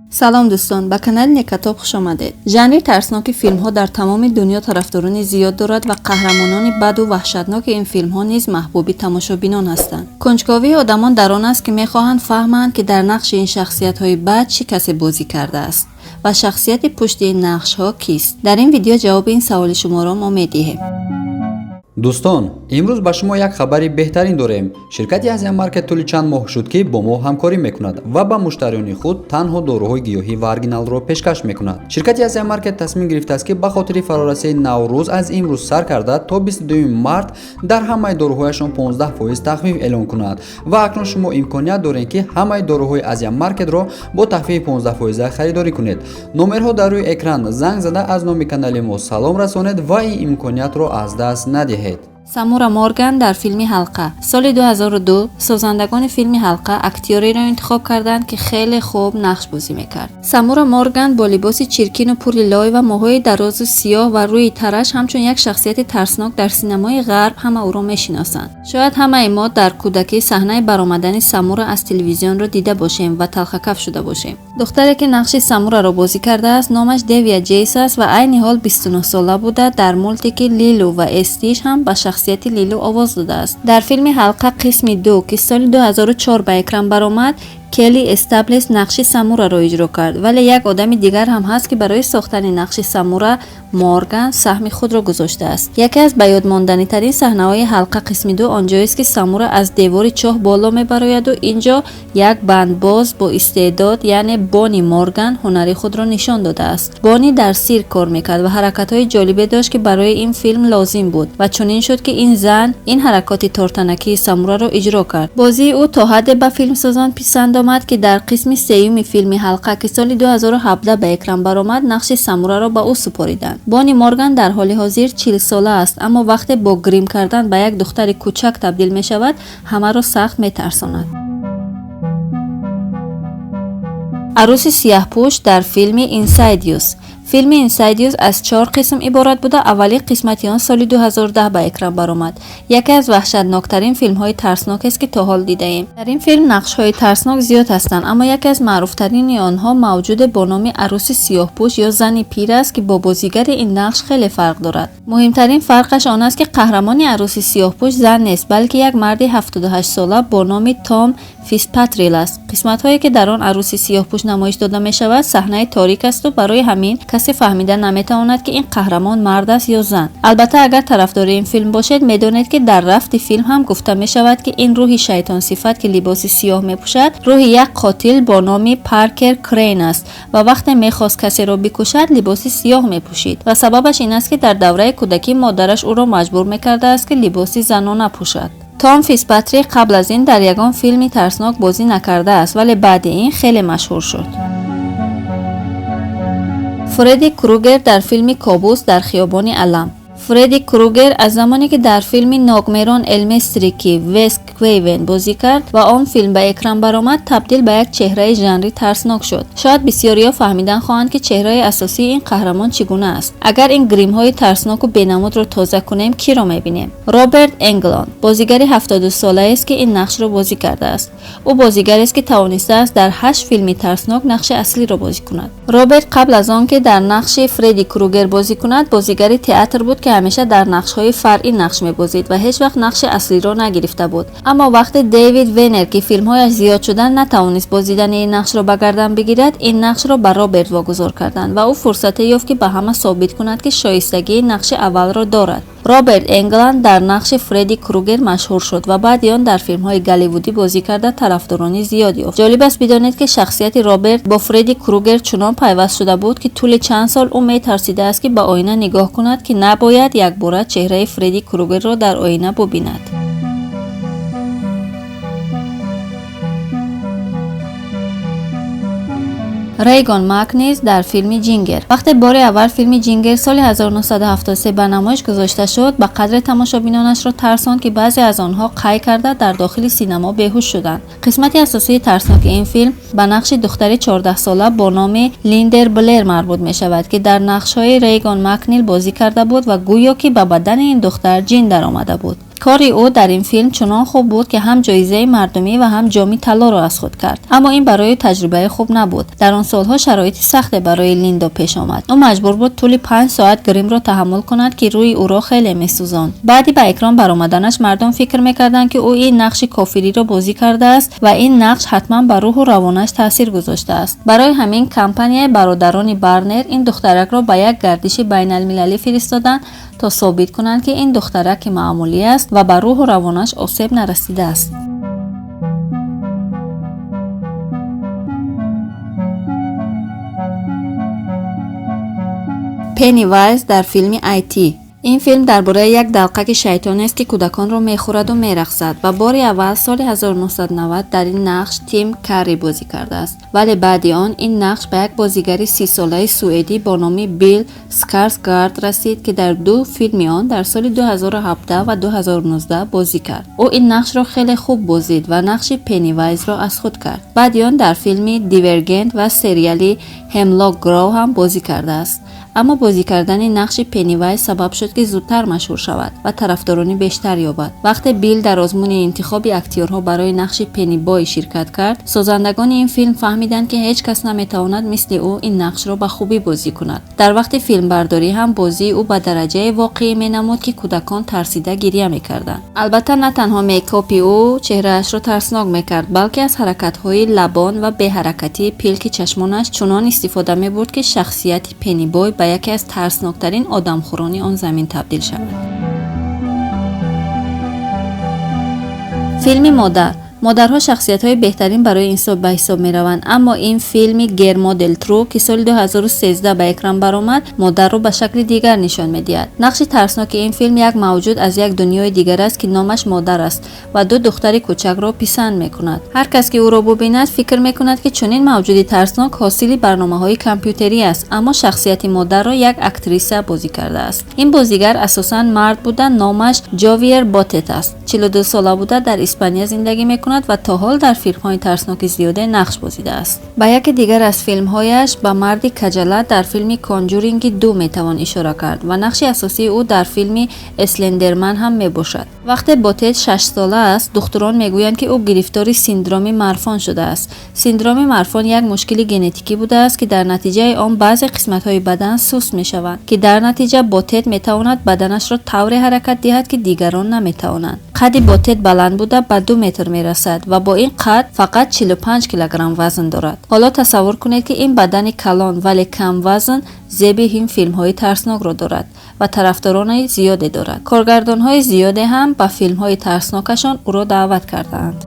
Салом, дӯстон, ба канали Некатоб хуш омадед. Жанри тарсноки филмҳо дар тамоми дунё тарафдорони зиёд дорад ва қаҳрамонони баду ваҳшатноки ин филмҳо низ маҳбуби тамошобинон ҳастанд. Кунҷковии одамон дар он аст, ки мехоҳанд фаҳманд, ки дар нақши ин шахсиятҳои бад чӣ касе бозӣ кардааст ва шахсияти пушти ин нақшҳо кист. Дар ин видео ҷавоби ин саволи шуморо мо медиҳем. Дӯстон, имрӯз ба шумо як хабари беҳтарин дорем. Ширкати Азия Маркет тӯли чанд моҳ шуд, ки бо мо ҳамкорӣ мекунад ва ба муштариёни худ танҳо доруҳои гиёҳӣ ва оригиналро пешкаш мекунад. Ширкати Азия Маркет тасмим гирифтааст, ки ба хотири фарорасии Наврӯз аз имрӯз сар карда то 22 март дар ҳамаи доруҳояшон 15% тахфиф эълон кунад. Ва акнун шумо имконият доред, ки ҳамаи доруҳои Азия Маркетро бо тахфифи 15% харидорӣ кунед. Номерҳо дар рӯи экран. Занг зада, аз номи канали мо салом расонед ва ин имкониятро аз даст надиҳед. Самура Морган дар филми «Ҳалқа». Соли 2002 созандагони филми «Ҳалқа» актёреро интихоб карданд, ки хеле хуб нақш бозӣ мекард. Самура Морган бо либоси чиркину пури лой ва мӯҳои дарозу сиёҳ ва рӯи тараш ҳамчун як шахсияти тарснок дар синамои ғарб ҳама ӯро мешиносанд. Шояд ҳамаи мо дар кӯдакӣ саҳнаи баромадани Самура аз телевизионро дида бошем ва талхакаф шуда бошем. Духтаре, ки нақши Самураро бозӣ кардааст, номаш Девия Ҷейс аст ва айни ҳол 29 сола буда, дар мултики «Лилу ва Стич» ҳам ба шахсияти Лилу овоз додааст. Дар филми «Ҳалқа» қисми ду, ки соли 2004 ба экран баромад, Келли Эстаблес нақши Самураро иҷро кард, вале як одами дигар ҳам ҳаст, ки барои сохтани нақши Самура Морган саҳми худро гузоштааст. Яке аз ба ёдмонданитарин саҳнаҳои «Ҳалқа» қисми ду он ҷоест, ки Самура аз девори чоҳ боло мебарояду ин ҷо як бандбоз бо истеъдод, яъне Бони Морган, ҳунари худро нишон додааст. Бони дар сирк кор мекард ва ҳаракатҳои ҷолибе дошт, ки барои ин филм лозим буд, ва чунин шуд, ки ин зан ин ҳаракоти тортанакии Самураро иҷро кард. Бозии ӯ то ҳадде ба филмсозон писанд омад, ки дар қисми сеюми филми «Ҳалқа», ки соли 2017 ба экран баромад, нақши Самураро ба ӯ супориданд. Бони Морган дар ҳоли ҳозир 40-сола аст, аммо вақте бо грим кардан ба як духтари кӯчак табдил мешавад, ҳамаро сахт метарсонад. Арӯси сияҳпӯш дар филми «Инсайдиус». Филми «Инсайдиус» аз чор қисм иборат буда, аввалин қисмати он соли 2010 ба экран баромад. Яке аз ваҳшатноктарин филмҳои тарснокест, ки то ҳол дидаем. Дар ин филм нақшҳои тарснок зиёд ҳастанд, аммо яке аз маъруфтарини онҳо мавҷуде бо номи арӯси сиёҳпӯш ё зани пир аст, ки бо бозигари ин нақш хеле фарқ дорад. Муҳимтарин фарқаш он аст, ки қаҳрамони арӯси сиёҳпӯш зан нест, балки як марди 78-сола бо номи Том Фитспатрик аст. Қисматҳое, ки дар он арӯси сиёҳпӯш намоиш дода мешавад, саҳнаи торик асту барои ҳамин касе фаҳмида наметавонад, ки ин қаҳрамон мард аст ё зан. Албатта, агар тарафдори ин филм бошед, медонед, ки дар рафти филм ҳам гуфта мешавад, ки ин рӯҳи шайтонсифат, ки либоси сиёҳ мепӯшад, рӯҳи як қотил бо номи Паркер Крейн аст ва вақте мехост касеро бикушад, либоси сиёҳ мепӯшид ва сабабаш ин аст, ки дар давраи кӯдакӣ модараш ӯро маҷбур мекардааст, ки либоси занона пӯшад. Том Фитспатрик қабл аз ин дар ягон филми тарснок бозӣ накардааст, вале баъди ин хеле машҳур шуд. Фредди Кругер дар филми «Кобус дар хиёбони Алам». Фредди Кругер аз замоне, ки дар филми «Нигмер он Элм Стрит», ки Вес Крейвен бозӣ кард ва он филм ба экран баромад, табдил ба як чеҳраи жанри тарснок шуд. Шояд бисёриҳо фаҳмидан хоҳанд, ки чеҳраи асосии ин қаҳрамон чӣ гуна аст. Агар ин гримҳои тарсноку бенамудро тоза кунем, киро мебинем? Роберт Энгланд бозигари 72-солаест, ки ин нақшро бозӣ кардааст. Ӯ бозигарест, ки тавонистааст дар ҳашт филми тарснок нақши аслиро бозӣ кунад. Роберт қабл аз он ки дар нақши Фредди Кругер бозӣ кунад, бозигари театр буд, ки ҳамеша дар нақшҳои фаръӣ нақш мебозид ва ҳеҷ вақт нақши аслиро нагирифта буд. Аммо вақте Дэвид Венер, ки филмҳояш зиёд шуданд, натавонист бозидани ин нақшро ба гардан бигирад, ин нақшро ба Роберт вогузор карданд ва ӯ фурсате ёфт, ки ба ҳама собит кунад, ки шоистагии нақши аввалро дорад. Роберт Энгланд дар нақши Фредди Кругер машҳур шуд ва баъди он дар филмҳои голливудӣ бозӣ карда, тарафдорони зиёд ёфт. Ҷолиб аст бидонед, ки шахсияти Роберт бо Фредди Кругер чунон пайваст шуда буд, ки тӯли чанд сол ӯ метарсидааст, ки ба оина нигоҳ кунад, ки набояд якбора чеҳраи Фредди Кругерро дар оина бубинад. Рейган Макнис дар филми «Ҷингер». Вақте бори аввал филми «Ҷингер» соли 1973 ба намоиш гузошта шуд, ба қадре тамошобинонашро тарсонд, ки баъзе аз онҳо қай карда, дар дохили синамо беҳуш шуданд. Қисмати асосии тарсноки ин филм ба нақши духтари 14-сола бо номи Линдер Блер марбут мешавад, ки дар нақшҳои Рейган Макнил бозӣ карда буд ва гӯё ки ба бадани ин духтар ҷин даромада буд. Кори ӯ дар ин филм чунон хуб буд, ки ҳам ҷоизаи мардумӣ ва ҳам ҷоми таллоро аз худ кард. Аммо ин барои таҷрибаи хуб набуд. Дар он солҳо шароити сахте барои Линдо пеш омад. Ӯ маҷбур буд тӯли 5 соат гримро таҳаммул кунад, ки рӯи ӯро хеле месӯзонд. Баъди ба экран баромаданаш мардум фикр мекарданд, ки ӯ ин нақши кофириро бозӣ кардааст ва ин нақш ҳатман ба рӯҳу равонаш таъсир гузоштааст. Барои ҳамин компанияи бародарони Барнер ин духтаракро ба як гардиши байналмилалӣ фиристоданд, то собит кунанд, ки ин духтараки маъмулӣ аст ва ба рӯҳу равонаш осеб нарасидааст. Пеннивайз дар филми IT. Ин филм дар бораи як далқаки шайтонест, ки кӯдаконро мехӯраду мерақсад ва бори аввал соли 1990 дар ин нақш Тим Карри бозӣ кардааст. Вале баъди он ин нақш ба як бозигари 30-солаи суэдӣ бо номи Билл Скарсгард расид, ки дар ду филми он дар соли 2017 ва 2019 бозӣ кард. Ӯ ин нақшро хеле хуб бозид ва нақши Пеннивайзро аз худ кард. Баъди он дар филми Дивергент ва сериали Ҳемлок Гроу ҳам бозӣ кардааст. Аммо бозӣ кардани нақши Пеннивайз сабаб шуд, ки зудтар машҳур шавад ва тарафдорони бештар ёбад. Вақте Билл дар озмуни интихоби актёрҳо барои нақши Пеннибой ширкат кард, созандагони ин филм фаҳмиданд, ки ҳеҷ кас наметавонад мисли ӯ ин нақшро ба хубӣ бозӣ кунад. Дар вақти филмбардорӣ ҳам бозии ӯ ба дараҷаи воқеӣ менамуд, ки кӯдакон тарсида гиря мекарданд. Албатта, на танҳо мейкопи ӯ чеҳраашро тарснок мекард, балки аз ҳаракатҳои лабон ва беҳаракатии пилки чашмонаш чунон истифода мебурд, ки шахсияти Пеннибой ба яке аз тарсноктарин одамхӯрони он замин табдил шавад. Филми Модар. Модарҳо шахсиятҳои беҳтарин барои инсон ба ҳисоб мераванд, аммо ин филми Гермо дел Тру, ки соли 2013 ба экран баромад, модарро ба шакли дигар нишон медиҳад. Нақши тарсноки ин филм як мавҷуд аз як дунёи дигар аст, ки номаш Модар аст ва ду духтари кӯчакро писанд мекунад. Ҳар кас, ки ӯро бубинад, фикр мекунад, ки чунин мавҷуди тарснок ҳосили барномаҳои компютерӣ аст, аммо шахсияти модарро як актриса бозӣ кардааст. Ин бозигар асосан мард буда, номаш Ҷовиер Ботет аст. 42 сола буда, дар Испания зиндагӣ мекунад ва то ҳол дар филмҳои тарсноки зиёде нақш бозидааст. Ба яке дигар аз филмҳояш, ба марди каҷала дар филми Конҷуринги 2 метавон ишора кард ва нақши асосии ӯ дар филми Эслендерман ҳам мебошад. Вақте Ботет 6-сола аст, духтурон мегӯянд, ки ӯ гирифтори синдроми Марфон шудааст. Синдроми Марфон як мушкили генетикӣ будааст, ки дар натиҷаи он баъзе қисматҳои бадан суст мешаванд, ки дар натиҷа Ботет метавонад баданашро тавре ҳаракат диҳад, ки дигарон наметавонанд. Қадди Ботет баланд буда, ба 2 метр мерасад ва бо ин қад фақат 45 килограмм вазн дорад. Ҳоло тасаввур кунед, ки ин бадани калон, вале камвазн зеби ин филмҳои тарснокро дорад ва тарафдорони зиёде дорад. Коргардонҳои зиёде ҳам ба филмҳои тарснокашон ӯро даъват кардаанд.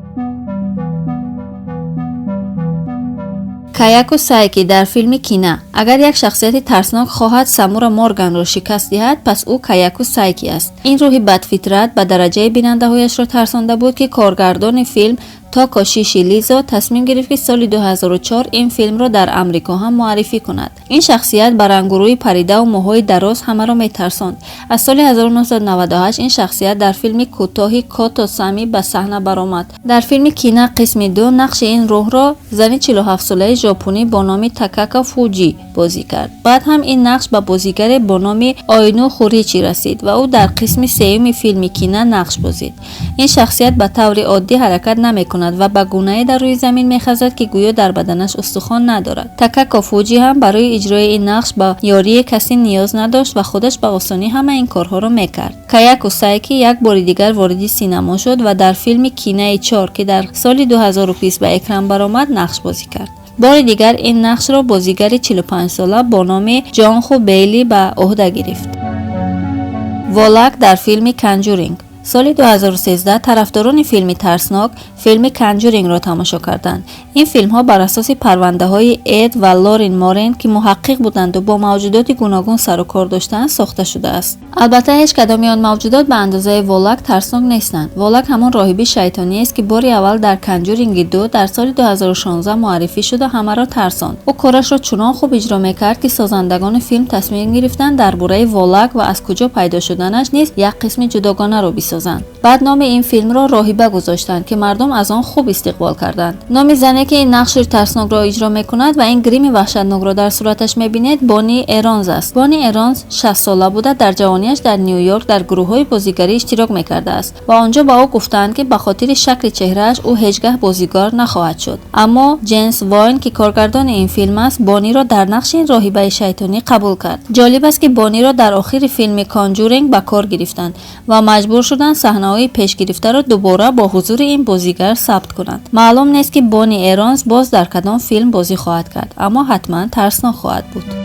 Каяку Сайки дар филми Кина. Агар як шахсияти тарснок хоҳад Самура Морганро шикаст диҳад, пас ӯ Каяку Сайки аст. Ин рӯҳи бадфитрат ба дараҷаи бинандаҳояшро тарсонда буд, ки коргардони филм Токо Шиши Лизо тасмим гирифт, ки соли 2004 ин филмро дар Амрико ҳам муаррифӣ кунад. Ин шахсият ба рангу рӯи паридаву мӯҳои дароз ҳамаро метарсонд. Аз соли 1998 ин шахсият дар филми кӯтоҳи Кото Сами ба саҳна баромад. Дар филми Кина қисми 2 нақши ин рӯҳро зани 47-солаи жопунӣ бо номи Такака Фуҷи бозӣ кард. Баъд ҳам ин нақш ба бозигаре бо номи Ойну Хуричи расид ва ӯ дар қисми сеюми филми Кина нақш бозид. Ин шахсият ба таври оддӣ ҳаракат намекунад ва ба гунае дар рӯи замин мехазад, ки гӯё дар баданаш устухон надорад. Такако Фуҷи ҳам барои иҷрои ин нақш ба ёрии касе ниёз надошт ва худаш ба осонӣ ҳама ин корҳоро мекард. Каяку Сайки як бори дигар вориди синамо шуд ва дар филми Кинаи 4, ки дар соли 2020 ба экран баромад, нақш бозӣ кард. Бори дигар ин нақшро бозигари 45-сола бо номи Ҷонху Бейли ба ӯҳда гирифт. Волак дар филми Канҷуринг. Соли 2013 тарафдорони филми тарснок филми Канҷурингро тамошо карданд. Ин филмҳо бар асоси парвандаҳои Эд ва Лорин Морен, ки муҳаққиқ буданду бо мавҷудоти гуногун сару кор доштанд, сохта шудааст. Албатта, ҳеҷ кадоми он мавҷудот ба андозаи Волак тарснок нестанд. Волак ҳамон роҳиби шайтониест, ки бори аввал дар Канҷуринги 2 дар соли 2016 муаррифӣ шуда, ҳамаро тарсонд. Ӯ корашро чунон хуб иҷро мекард, ки созандагони филм тасмим гирифтанд дар бораи Волак ва аз куҷо пайдо шуданаш низ як қисми ҷудогонаро бисозанд. месозанд. Баъд номи ин филмро «Роҳиба» гузоштанд, ки мардум аз он хуб истиқбол карданд. Номи зане, ки ин нақши тарснокро иҷро мекунад ва ин грими ваҳшатнокро дар сураташ мебинед, Бонни Эронз аст. Бонни Эронз 60 сола буда, дар ҷавониаш дар Ню Йорк дар гурӯҳҳои бозигарӣ иштирок мекардааст ва онҷо ба ӯ гуфтаанд, ки ба хотири шакли чеҳрааш ӯ ҳеҷ гаҳ бозигар нахоҳад шуд. Аммо Ҷеймс Вайн, ки коргардони ин филм аст, Бонниро дар нақши ин роҳибаи шайтонӣ қабул кард. Ҷолиб аст, ки Бонниро дар охири филми Конҷуринг ба кор гирифтанд ва маҷбур шуданд саҳнаҳои пешгирифтаро дубора бо ҳузури ин бозигар сабт кунанд. Маълум нест, ки Бонни Эронз боз дар кадом филм бозӣ хоҳад кард, аммо ҳатман тарснок хоҳад буд.